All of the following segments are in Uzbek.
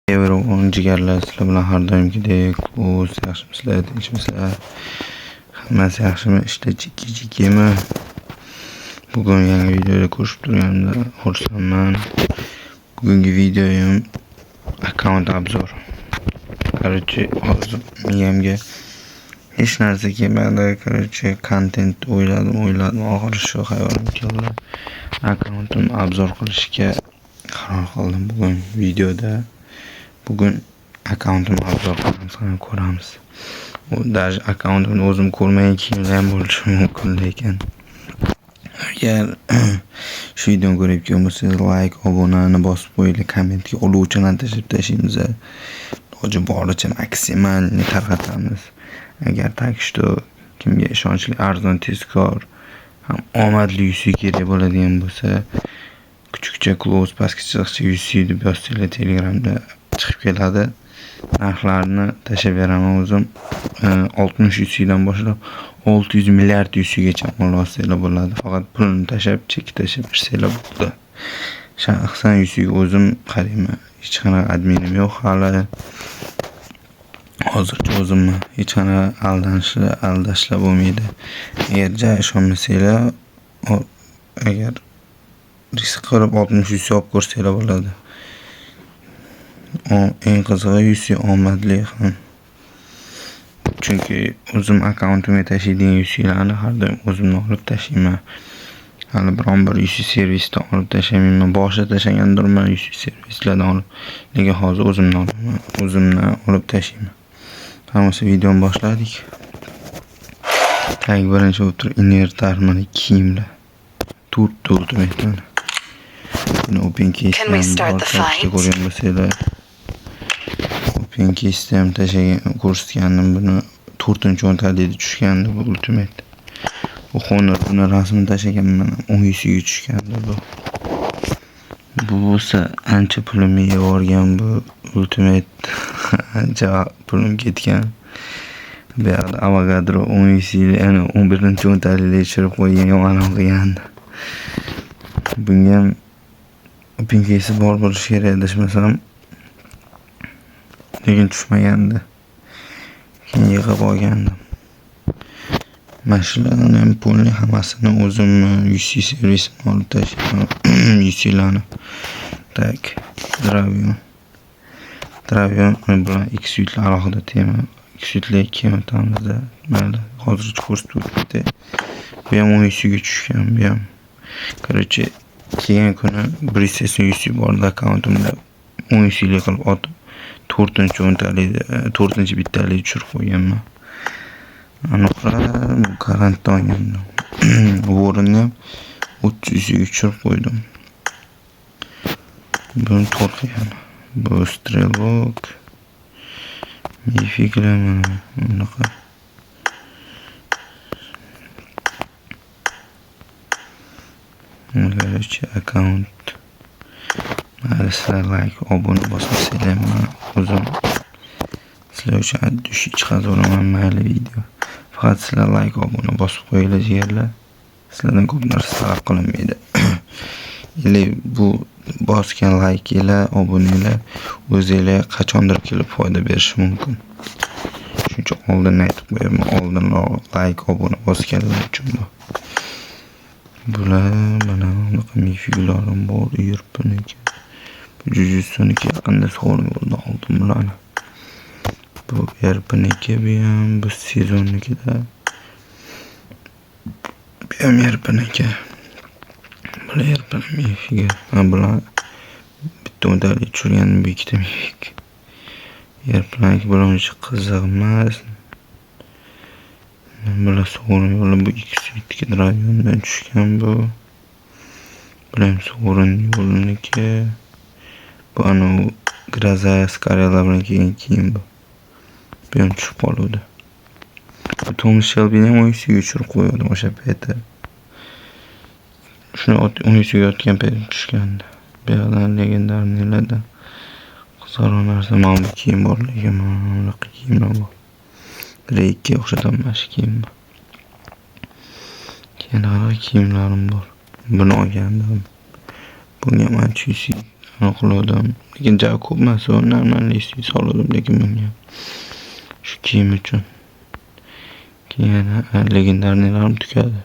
Everyone jigarlar, sizlar bilan har doimgidek o'z yaxshimisizlar, tinchmisizlar, hammasi yaxshimi, ishlar jikki-jikkimi? Bugun yangi videoda ko'rishib turganimda xursandman. Bugungi videoyim akkaunt обзор. Короче, hozir miyamga hech narsa kelmadi. Короче, kontent o'yladim, o'yladim, oxiri shu xayolim keldi. Akkauntimni обзор qilishga qaror qildim bugun videoda. Bugun akkauntimni обзор qilamiz, qani ko'ramiz. U даже akkauntimni o'zim ko'rmagan kiyimlar ham bo'lishi mumkin, lekin agar shu videoni ko'rayotgan bo'lsangiz, layk, obunani bosib qo'yinglar, kommentga olovchalarni tashlab tashlaymiz. Iloji boricha максимальный tarqatamiz. Agar, так что, kimga ishonchli, arzon, tezkor ham omadli UC kerak bo'ladigan bo'lsa, kuchukcha close pastki chiziqcha UC deb yozsanglar, Telegramda chiqib keladi. Narxlarni tashlab beraman o'zim. 60 UCdan boshlab 600 milliard UCgacha olsanglar bo'ladi. Faqat pulini tashlab, chek tashlab bersanglar bo'ldi. Shaxsan UCga o'zim qarayman. Hech qanaqa adminim yo'q hali. Hozircha o'zimni hech qanaqa aldanishlar, aldashlar bo'lmaydi. Agar ja ishonmasanglar, agar risk qilib 60 UC olib ko'rsanglar bo'ladi. Eng qizig'i, UC omadli ham. Chunki o'zim akkauntimga tashlaydigan UClarni har doim o'zimdan olib tashlayman. Hali biron bir UC servisdan olib tashlamayman. Boshida tashlagandirman UC servislardan olib, lekin hozir o'zimdan olaman. O'zimdan olib tashlayman. Hammasi, videoni boshladik. Так, birinchi bo'lib turib inventar, mana kiyimlar. To'rtta ultimate mana. Buni open case Can we start the fight? ko'rgan bo'lsanglar. Open case'da ham tashlagan, ko'rsatgandim buni, to'rtinchi o'ntalikda tushgandi bu ultimate. Bu Honor, buni rasmini tashlaganman, 10 yuziga tushgandi bu. Bu bo'lsa ancha pulimni yeb yuborgan bu ultimate, ancha pulim ketgan. Bu yoqda Avogadro 10 yuzlik, ya'ni 11 o'ntalikda tushirib qo'ygan, yomon qilgandi. Bunga ham open case'i bor bo'lishi kerak, adashmasam. Lekin tushmagandi. Keyin yig'ib olgandim. Mana shularni ham pulni hammasini o'zimni UC servisimni olib tashlayman UClarni. Так, Dravion. Dravion bilan X alohida tema. X keyin o'tamizda. Mayli, hozircha ko'rsatib o'tib ketay. Bu ham 10 UCga tushgan, bu ham. Короче, kelgan kuni 180 UC bor edi akkauntimda. 10 UClik qilib otib, to'rtinchi o'ntalikda, to'rtinchi bittalik tushirib qo'yganman. Aniqra bu garantda olgandim. Warrenni ham 30 UCga tushirib qo'ydim. Buni to'rt qilganman. Bu Стрелок. Мифик lar mana bunaqa. Короче, akkaunt. Mayli, sizlar layk, obuna bosmasanglar, man o'zim sizlar uchun от души chiqazaveraman, mayli, video. Faqat sizlar layk, obuna bosib qo'yinglar, jigarlar. Sizlardan ko'p narsa talab qilinmaydi. Или bu bosgan laykinglar, obunanglar o'zinglar qachondir kelib foyda berishi mumkin. Shuning uchun oldin aytib qo'yapman, oldinroq layk, obuna bosganlar uchun bu. Bular mana bunaqa мифик larim bor, Yurpniki. Bu Jujutsuniki, yaqinda sovrin yo'ldan oldim bularni. Bu Erpniki, bu ham bu sezonnikida. Bu ham Erpniki. Bular Erpni мифик i. Ha, bular bitta o'ntalik tushirgan, bu ikkita мифик. Erpniki, bular uncha qiziq emas. Bular sovrin yo'li, bu ikkisi rayondan tushgan bu. Bular ham sovrin yo'liniki. Bu anavi Гроза Скорелла bilan kelgan kiyim bu. Bu ham tushib qoluvdi. Bu Thomas Shelbyni ham o'n yuziga tushirib qo'ygandim o'sha payti. Shuni o'n yuziga otgan paytim tushgandi. Bu yoqdan легендарный lardan qiziqroq narsa, mana bu kiyim bor, lekin mana bunaqa kiyimlar bor. Reykka o'xshataman mana shu kiyimni. Keyin qanaqa kiyimlarim bor. Buni olgandim. Bunga ham ancha qiluvdim. Lekin ja ko'p emas, u нормальный soluvdim, lekin bunga shu kiyim uchun. Keyin yana легендарный larim tugadi.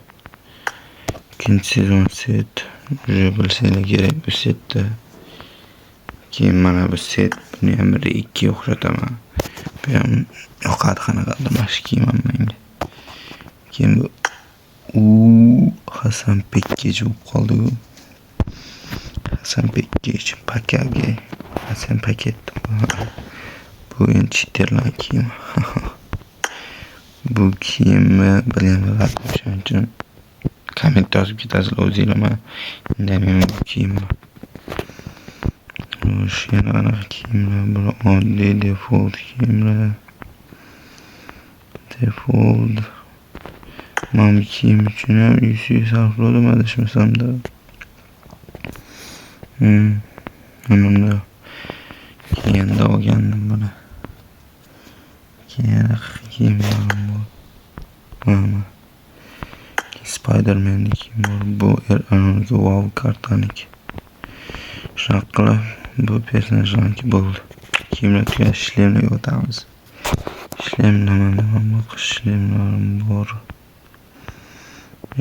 Ikkinchi sezon set, уже bilsanglar kerak bu setni. Keyin mana bu set, buni ham bir ikkiga o'xshataman. Bu ham yoqadi qanaqadir mana shu kiyim ham menga. Keyin bu Hasan Package bo'lib qoldi-ku. Hasan Package, pakagi. Hasan paket. Bu endi chiterlar kiyimi. Bu kiyimni bilgan, o'shaning uchun komment yozib ketasizlar o'zinglar, man indamayman bu kiyimni. Xo'sh, yana qanaqa kiyimlar? Bular oddiy default kiyimlar. Default. Mana bu kiyim uchun ham 100 sarfladim adashmasamda. Mana bunda kelganda olgandim buni. Keyin yana kiyimlarim bor. Mana. Spiderman'ni kiyimi bor. Bu anaviki WoW kartaniki. Shunaqa qilib bu personajlarniki bo'ldi. Kiyimlar tugadi, shlemlarga o'tamiz. Shlemlar, mana bunaqa shlemlarim bor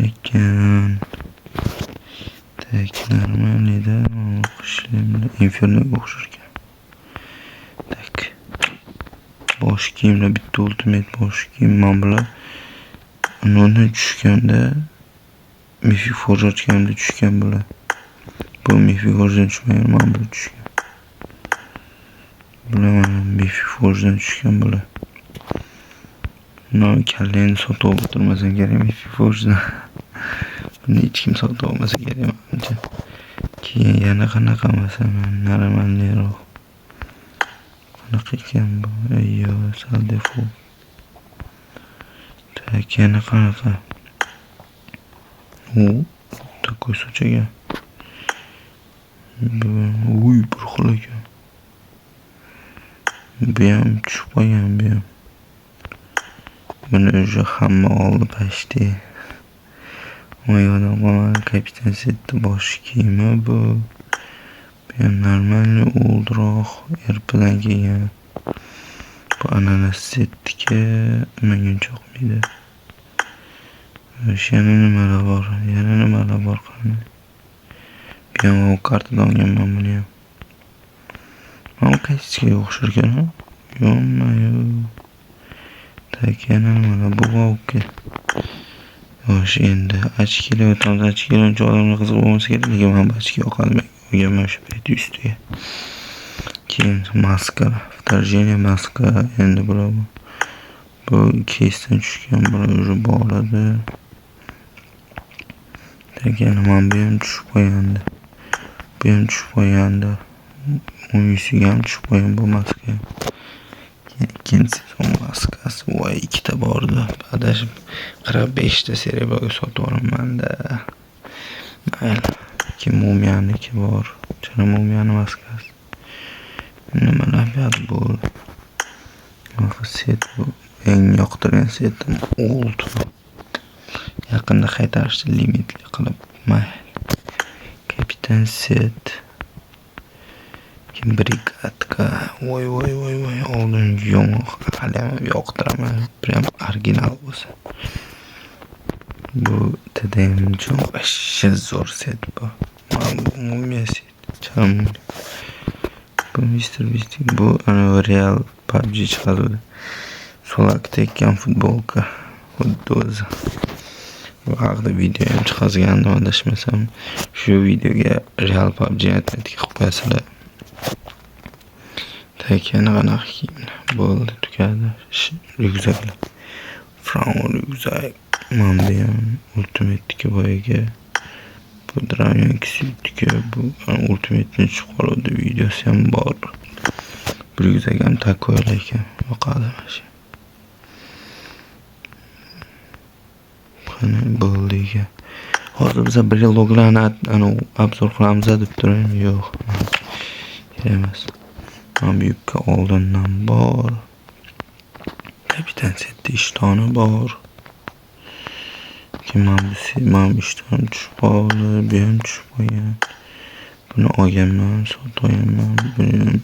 ekan. Так, нормальный da, bunaqa shlemlar Infernoga o'xshar ekan. Так. Bosh kiyimlar, bitta ultimate bosh kiyim, mana bular uni tushganda, Mythic Forge ochganimda tushgan bular. Bu Mythic Forge'dan tushmagan, mana bular tushgan. Bular mana Mythic Forge'dan tushgan bular. Buni kallangni sotib olib o'tirmasang kerak Mythic Forge'dan. Buni hech kim sotib olmasa kerak manimcha. Keyin yana qanaqa, masalan, нормальный roq. Qanaqa ekan bu? Yo'q, sal default. Так, yana qanaqa? U такой soch ekan. Uy, bir xil ekan. Bu ham tushib qolgan, bu ham. Buni уже hamma oldi почти. Voy, yodimdan qolmadi. Kapitan setni bosh kiyimi bu. Bu ham нормальный oldroq RPdan kelgan. Bu ananas setniki menga uncha yoqmaydi. Xo'sh, yana nimalar bor? Yana nimalar bor, qani? Bu ham kartadan olganman buni ham. Mana bu kaysiga o'xshar ekan, Ё-моё. Так, yana nimalar? Bu Vovka. Xo'sh, endi очки lar o'tamiz. Очки lar uncha odamga qiziq bo'lmasa kerak, lekin mana bu очки yoqadi menga. Olganman o'sha payt ustiga. Keyin maskalar. Вторжение maska, endi bular bu keysdan tushgan, bular уже bor edi. Так, yana mana bu ham tushib qolgandi. Bu ham tushib qolgandi. Uyisiga ham tushib qolgan bu maska. Keyin ikkinchi sezon maskasi, voy, ikkita bor edi. Adashib 45 ta серебро ga sotib yuboribman-da. Mayli. Keyin mumiyaniki bor. Chala mumiyani maskasi. Nimalar bu? Bunaqa set bu. Eng yoqtirgan setim old. Yaqinda qaytarishdi limitli qilib. Mayli. Kapitan set. Keyin бригадка. Voy, voy, voy, voy, oldin yomon, haliyam yoqtiraman. Прям original bo'lsa. Bu TDM uchun вообще zo'r set bu. Mana bu mumiya set. Chala Bu Mr. Beast, bu anavi real PUBG chiqaruvdi. So'lak tekkan futbolka. Xuddi o'zi. Bu haqida video ham chiqazgandim adashmasam. Shu videoga real PUBG отметка qilib qo'yasizlar. Так, yana qanaqa kiyimlar? Bo'ldi, tugadi. Ryukzaklar. Frown ryukzak. Mana bu ham Ultimate'niki boyagi. Bu Dragon Suit'niki, bu Ultimate'ni tushib qoluvdi, videosi ham bor. Bu ryukzak ham такой lekin yoqadi mana shu. Qani, bo'ldi ekan. Hozir biza breloklarni anavi обзор qilamiz deb turibman. Yo'q. Kerak emas. Mana bu yubka oldindan bor. Kapitan setda ishtoni bor. Keyin mana bu ishtonim tushib qoldi, bu ham tushib qolgan. Buni olganman, sotib olganman. Buni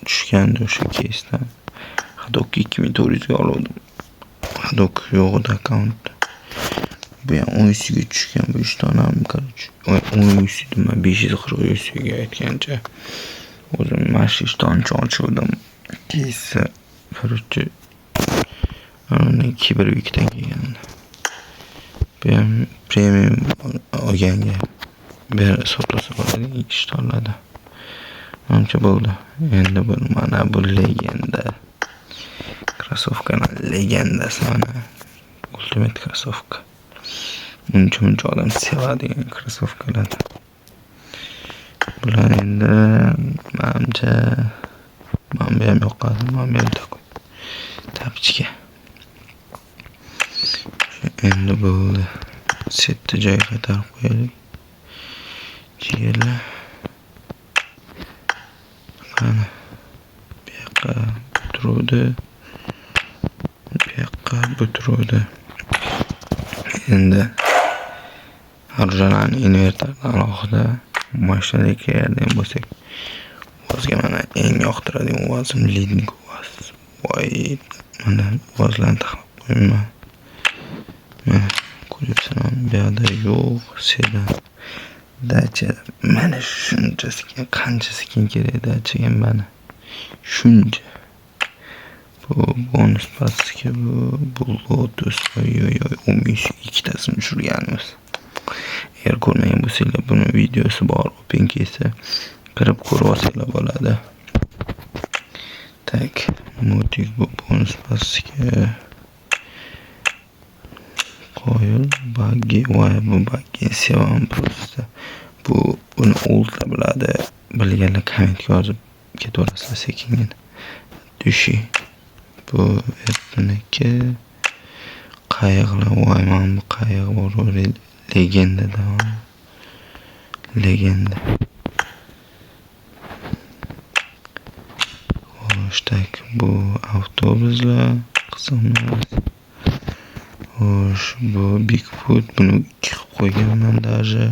tushgandi o'sha keysdan. Hadok 2400 ga oldim. Hadok yo'q edi akkauntda. Bu ham 10 ga tushgan, bu ishtonam, короче. 10 UC nima, 540 UC ga aytgancha. O'zim mana shu ishtonni ochuvdim. Keysi, короче, undan Kiber Week'dan kelgandi. Bu ham premium olganga ber sotilsa bo'ladi ishtonlarda. Manimcha bo'ldi. Endi bu, mana bu legenda. Krossovkani legendasi mana. Ultimate krossovka. Uncha muncha odam sevadigan krossovkalar. Bular endi manimcha mana bu ham yoqadi, mana bu ham такой тапочка. Endi bo'ldi. Setni joyiga qaytarib qo'yaylik. Jigarlar. Qani. Bu yoqqa bu turuvdi. Bu yoqqa bu turuvdi. Endi оружия larni inventardan alohida mashinaga keladigan bo'lsak, uvozga mana eng yoqtiradigan uvozim Lidnik uvoz. Voy, mana uvozlarni taxlab qo'yibman. Mana ko'ryapsizlarmi? Bu yoqda yo'q, sedan. Dacha mana shuncha skin, qancha skin kerak dachaga mana. Shuncha. Bu bonus pastga, bu Lotus, oy oy oy, 10 ikkitasini tushirganmiz. Agar ko'rmagan bo'lsanglar, buni videosi bor, open case kirib ko'rib olsanglar bo'ladi. Так, motik bu bonus pastga qoyil. Baggi, voy, bu baggi sevaman просто. Bu buni ultra biladi. Bilganlar kommentga yozib ketaverasizlar sekingina. Dushi. Bu buniki qayiqlar, voy, mana bu qayiq bor, legendada. Legenda. Xo'sh, так, bu avtobuslar qiziq emas. Xo'sh, bu Bigfoot, buni ikki qilib qo'yganman даже.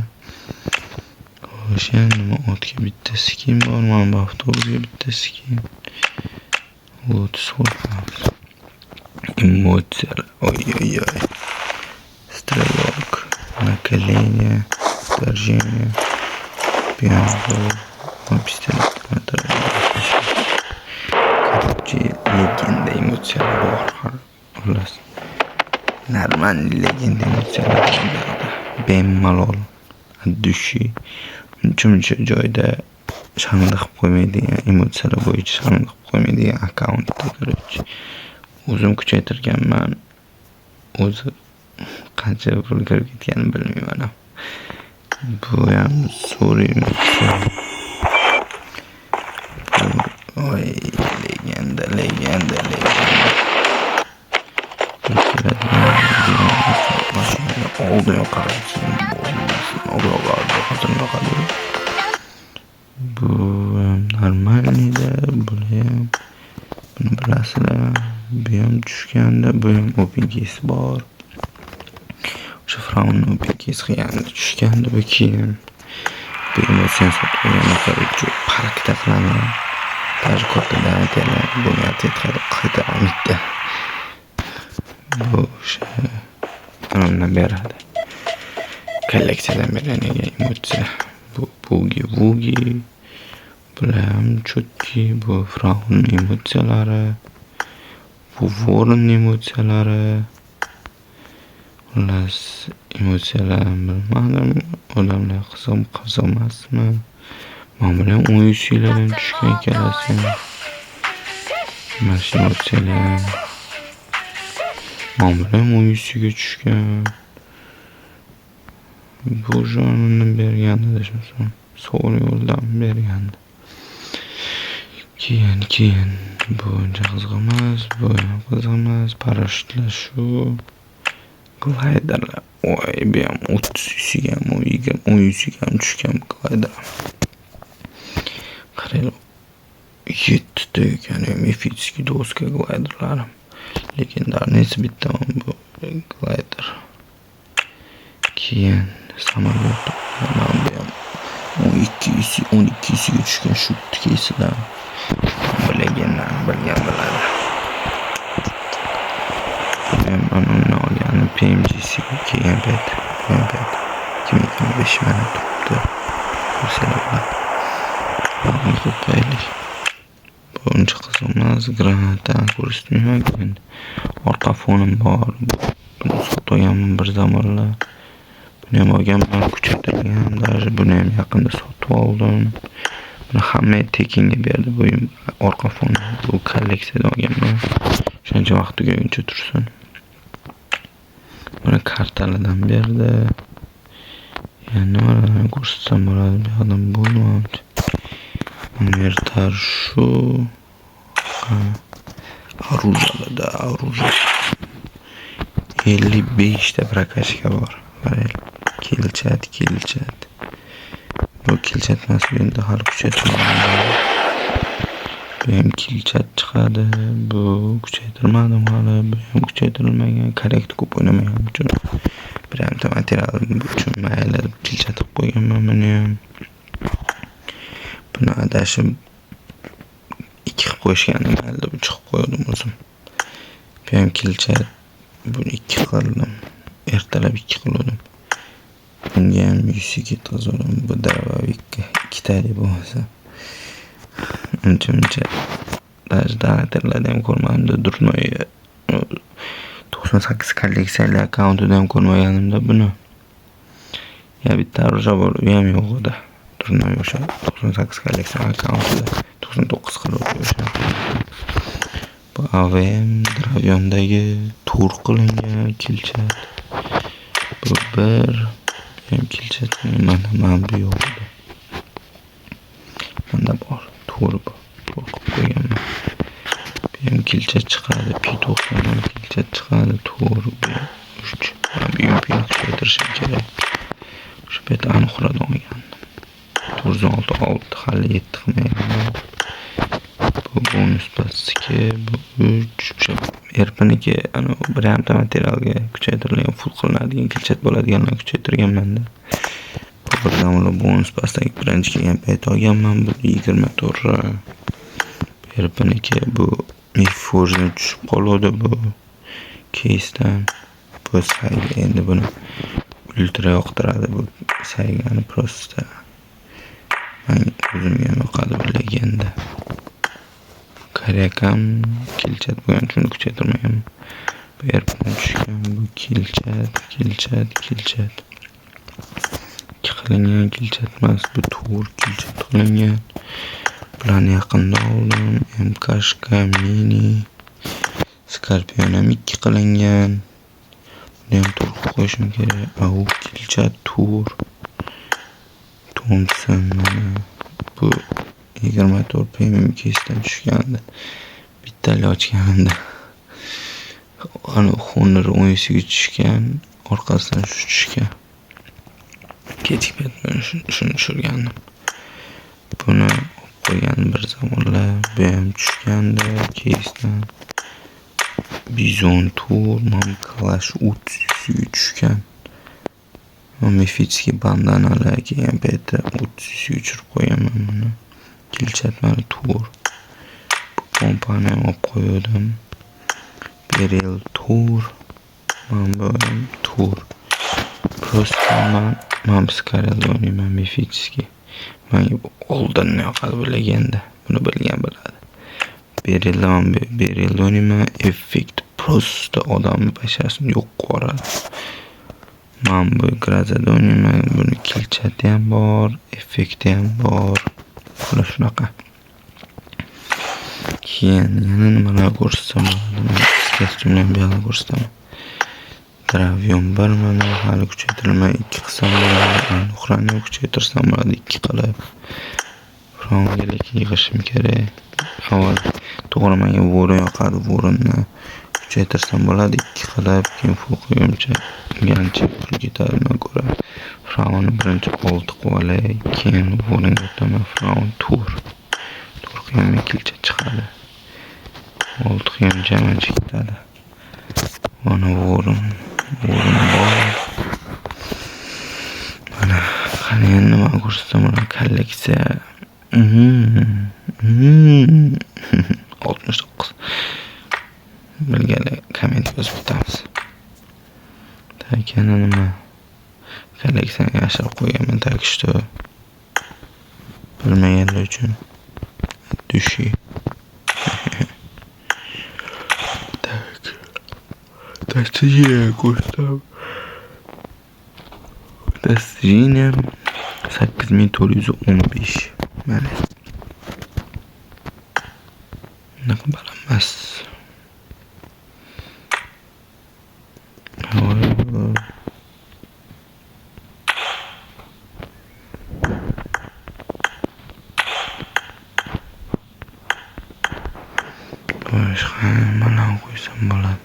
Xo'sh, yana nima, otga bitta skin bor, mana bu avtobusga bitta skin. Lotus qo'yamiz. Emotsiyalar, oy oy oy. Стрелок, на колени, вторжение, bu pistolet. Короче, legenda emotsiyalar bor, xullas. Нормальный legenda emotsiyalar bor bu yoqda. Bemalol от души uncha muncha joyda sharmanda qilib qo'ymaydigan, emotsiyalar bo'yicha sharmanda qilib qo'ymaydigan akkauntda, короче. O'zim kuchaytirganman. O'zi qancha pul kirib ketganini bilmayman ham. Bu ham zo'r emotsiya. Bu, voy, legenda, legenda, legenda. Oldin yoqadi, hozir yoqadi. Bu ham нормальный da, buni ham, buni bilasizlar. Bu ham tushganda, bu ham open case bor. O'sha Frownni open case qilganda tushgandi bu kiyim. Bu emotsiyani sotib olganman, короче, parkda qilaman. Даже katta donatlar bo'lmayapti, qaytaraman bitta. Bu o'sha undan beradi. Kolleksiyadan beradigan emotsiya. Bu Bugi Vugi. Bular ham чёткий, bu Frown emotsiyalari. Bu Voron emotsiyalari. Xullas, emotsiyalarni bilmadim. Odamlar qiziq, qiziq emasmi? Mana bular ham 10 UClardan tushgan ikkalasi ham. Mana shu emotsiyalar. Mana bular ham 10 UCga tushgan. Bu undan bergandi adashmasam. So'l yo'ldan bergandi. Keyin bu uncha qiziq emas, bu ham qiziq emas. Parashyutlar shu. Glayderlar. Voy, bu ham 30 UCgami, 20 10 UCgami tushgan glayder. Qaranglar, yettita ekan, мифический доска glayderlarim. Легендарный si bitta bu glayder. Keyin samolyot, mana bu ham 12 12siga tushgan shu keysidan. Bilgandan bilgan biladi. Men uni olganim PMG'siga kelgan payt, kelgan payt 2025 mana turibdi. Ko'rsanglar bo'ladi. Buni qo'yib qo'yaylik. Bu uncha qiziq emas, granatani ko'rsatmayman endi. Orqa fonim bor. Buni sotib olganman bir zamonlar. Buni ham olganman, kuchaytirilgan. Даже buni ham yaqinda sotib oldim. Buni hamma tekinga berdi bu orqa fon. Bu kolleksiyadan olganman. Shuncha vaqt tugaguncha tursin. Buni kartalardan berdi. Yana nimalarni ko'rsatsam bo'ladi, bu yoqdan bo'ldi manimcha. Inventar shu. Оружие larda оружие. 55 ta прокачка bor. Qarang. Kilchat, kilchat. Bu kilchat emas, bu endi hali kuchaytirmadim. Bu ham kilchat chiqadi. Bu kuchaytirmadim hali. Bu ham kuchaytirilmagan. Korrekt ko'p o'ynamaganim uchun bironta material uchun mayli deb kilchat qilib qo'yganman buni ham. Buni adashib 2 qilib qo'yishgandi, mayli deb 3 qilib qo'ydim o'zim. Bu ham kilchat. Buni 2 qildim. Ertalab 2 qildim. Bunga ham 100 ketkazdim. Bu дробовик ka ikkitalik bo'lmasa. Uncha muncha даже donatorlarda ham ko'rmadim. Дурной 98 kolleksiyali akkauntida ham ko'rmaganimda buni. Ya bitta оружие bor, u ham yo'q edi. Дурной o'sha 98 kolleksiya akkauntida 99 qiluvdi o'sha. Bu AVM Dravyondagi to'r qilingan kilchat. Bu bir ham kilchat, mana bu yo'q edi. Manda bor, to'g'ri bu. To'g'ri qilib qo'yganman. Bu ham kilchat chiqadi, P90 ham kilchat chiqadi, to'g'ri bu 3. Mana bu UMPni kuchaytirishim kerak. O'sha payt Anuxradan olgandim. 406 6 hali 7 qilmaganman. Bu bonus pastiki, bu 3, o'sha RPniki ana bironta materialga kuchaytirilgan, full qilinadigan kilchat bo'ladiganlarni kuchaytirganman-da. Bu birdan ular bonus pastdagi birinchi kelgan payt olganman. Bu 24 RPniki, bu Miffordan tushib qoluvdi bu keysdan. Bu sayga endi buni ultra yoqtiradi bu saygani просто. Men o'zimga ham yoqadi bu legenda. Karyakam kilchat bo'lgani uchun kuchaytirmaganman. Bu RPdan tushgan, bu kilchat, kilchat, kilchat. Ikki qilingan kilchat emas, bu to'g'ri kilchat qilingan. Bularni yaqinda oldim. MKshka mini, Scorpion ham ikki qilingan. Buni ham to'g'ri qilib qo'yishim kerak. Au kilchat to'rt. Thompson mana bu 24 premium keysdan tushgandi. Bittali ochganimda. Ana Honor 10 tushgan, orqasidan shu tushgan. Kechki payt men shuni tushirgandim. Buni olib qo'ygan bir zamonlar. Bu ham tushgandi keysdan. Bizon to'rt, mana Kalash 30 tushgan. Мифический bandanalar kelgan paytda 30 uchirib qo'yganman buni. Kilchat mana to'rt. Bu pompani ham olib qo'ygandim. Berel to'rt. Mana bu ham to'rt. Просто man Scarelda o'ynayman мифический. Menga bu oldindan yoqadi bu legenda. Buni bilgan biladi. Berelda man Berelda o'ynayman. Effekt просто odamni bashasini yo'q qilib yuboradi. Man bu Grazada o'ynayman. Buni kilchati ham bor, effekti ham bor. Xullas shunaqa. Keyin yana nimalar ko'rsatsam bo'ladi? Kostyumni ham bu yoqda ko'rsataman. Dravion bir mana hali kuchaytirilmay 2 qilsam bo'ladi. Anuxrani ham kuchaytirsam bo'ladi 2 qilib. Fronga lekin yig'ishim kerak. Avval to'g'ri menga Voron yoqadi. Voronni kuchaytirsam bo'ladi 2 qilib, keyin full qo'yguncha ancha pul ketadi undan ko'ra. Frauni birinchi 6 qilib olay, keyin Voronga o'taman. Fraun 4. 4 qilgandan kilcha chiqadi. 6 qilguncha ancha ketadi. Mana Voron. Voron bor. Mana Qani endi nima ko'rsatsam bo'ladi? Kolleksiya. 69. Bilganlar komment yozib ketamiz. Так, yana nima? Kolleksiyani yashirib qo'yganman, так что bilmaganlar uchun dushi. Так. Достижение ko'rsatamiz. Достижение 8415. Mana. Bunaqa baland emas. Xo'sh, nimalarni qo'ysam bo'ladi?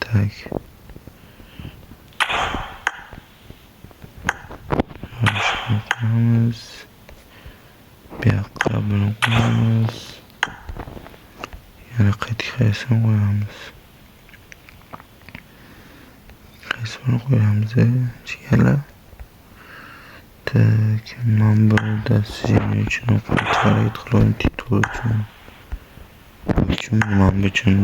Так. Xo'sh, buni qo'yamiz. Bu yoqqa buni qo'yamiz. Yana qayta qaysini qo'yamiz? Qaysi birini qo'yamiz, jigarlar? Так, mana bu достижение uchun harakat qilaman, titul uchun. Uchun, mana bu uchun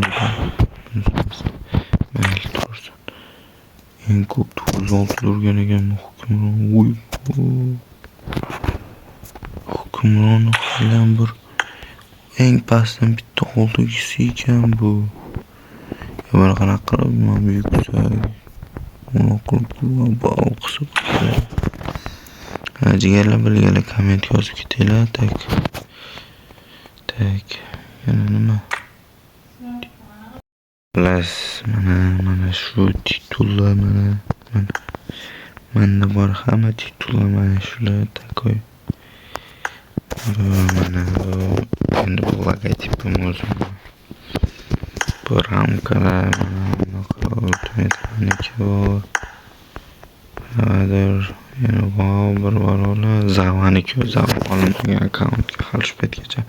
mayli tursin. Eng ko'p 906 urgan ekanman hukmron. Voy, hukmronni haliyam bir eng pastdan bitta oldagisi ekan bu. Buni qanaqa qilib mana bu yuksak bunaqa qilib bal qilsa bo'ladi. Jigarlar bilganlar komment yozib ketinglar. Так. Так, yana nima? Xullas, mana shu titullar mana menda bor hamma titullar mana shular takoy. Mana bu endi bu logotipim o'zim. Bu ramkalar mana bunaqa ultimate'niki bor. Nimadir yana bor bir bor ular Zavaniki Zava olinmagan akkauntga hali shu paytgacha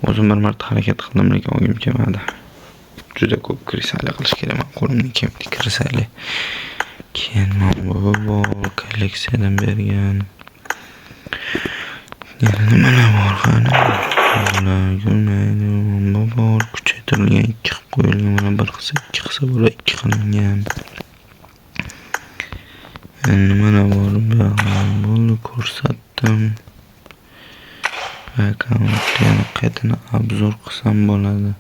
o'zim bir marta harakat qildim, lekin olgim kelmadi. Juda ko'p krisali qilish kerak, men qo'limdan kelmaydi krisali. Keyin mana bu bor, kolleksiyadan bergan. Yana nimalar bor qani? Bular ko'rmaydi. Bu bor, kuchaytirilgan 2 qilib qo'yilgan, mana bir qilsa 2 qilsa bo'ladi, 2 qilingan. Yana nimalar bor? Bu yoqlar bo'ldi, ko'rsatdim. Akkauntni yana qaytadan obzor qilsam bo'ladi.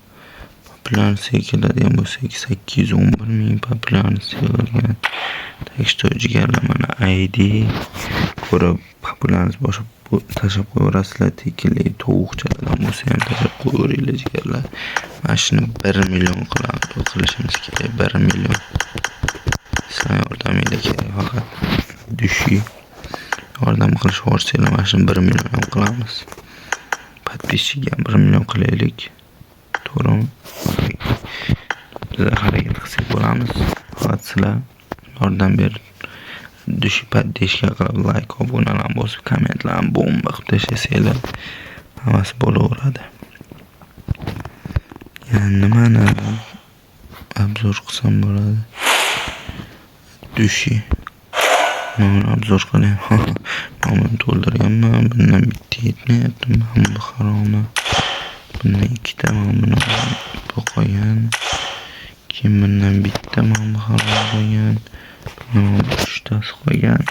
Populyarnisiga keladigan bo'lsak 811 ming populyarnisi yig'ilgan. Так что jigarlar mana ID ko'rib populyarnisi boshib tashlab qo'yaverasizlar. Tekinli tovuqchalardan bo'lsa ham tashlab qo'yaveringlar jigarlar. Mana shuni 1 million qilishimiz kerak, 1 million. Sizlar yordaminglar kerak faqat. Dushi yordam qilishib yuborsanglar mana shuni 1 million ham qilamiz. Подписчик ham 1 million qilaylik. To'g'rimi? Biz harakat qilsak bo'lamiz. Faqat sizlar yordam berib, dushi поддержка qilib, like, obunalarni bosib, kommentlarni bomba qilib tashlasanglar, hammasi bo'laveradi. Yana nimani obzor qilsam bo'ladi? Dushi. Mana buni obzor qilayman. Mana buni to'ldirganman. Bundan bitta yetmayapti. Mana bu haromi. Bundan ikkita, mana buni bu qolgan. Keyin bundan bitta, mana bu harom qolgan. Mana bu uchtasi qolgan.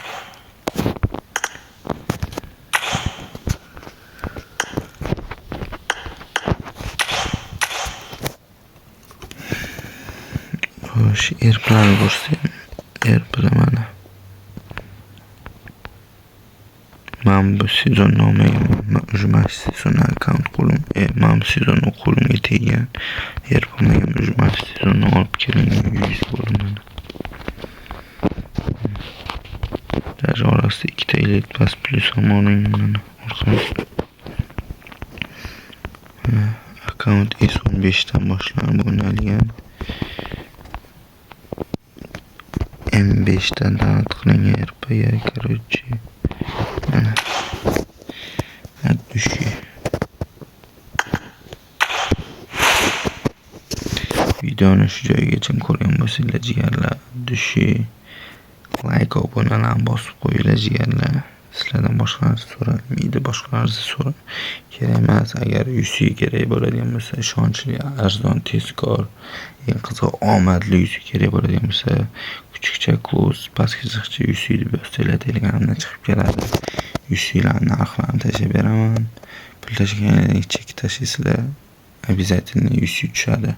Xo'sh, erplarni ko'rsataymi? Erplar mana. Mana bu sezonni olmaganman. Уже mana shu sezonni akkaunt qo'lim, mana bu sezonni qo'limga teggan. Erp olmagan, уже mana shu sezonni olib kelingan 100 bo'ldi mana. Даже orasida ikkita Elite Pass Plus ham olingan mana orqamizda. Mana akkaunt S15 dan boshlanib o'ynalgan. M5 dan donat qilingan RPga, короче. Mana. От души. Videoni shu joygacha ko'rgan bo'lsanglar jigarlar, dushi Layk, obunalarni bosib qo'yinglar, jigarlar. Sizlardan boshqa narsa so'ralmaydi, boshqa narsa so'ra kerak emas. Agar UC kerak bo'ladigan bo'lsa, ishonchli, arzon, tezkor, eng qizig'i omadli UC kerak bo'ladigan bo'lsa, kuchukcha close pastki chiziqcha UC deb yozsanglar, Telegramdan chiqib keladi. UClarni narxlarini tashlab beraman. Pul tashlagandan chek tashlaysizlar, обязательно UC tushadi.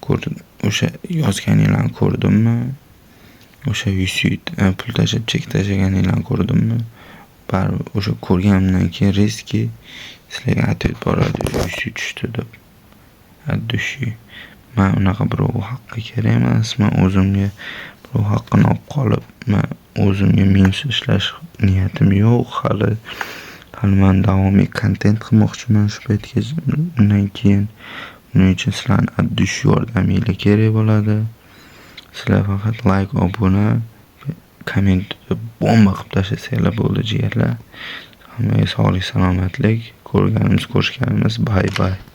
Ko'rdim, o'sha yozganinglarni ko'rdimmi? O'sha UC pul tashlab chek tashlaganinglarni ko'rdimmi? Baribir o'sha ko'rganimdan keyin резкий sizlarga ответ boradi, UC tushdi deb. От души. Man unaqa birov haqqi kerak emas. Man o'zimga birov haqqini olib qolib, man o'zimga minus ishlash niyatim yo'q hali. Hali man davomiy kontent qilmoqchiman shu paytgacha, undan keyin. Buning uchun sizlarni от души yordaminglar kerak bo'ladi. Sizlar faqat layk, obuna, kommentni bomba qilib tashlasanglar bo'ldi, jigarlar. Hammaga sog'lik, salomatlik. Ko'rganimiz, ko'rishganimiz. Bye bye.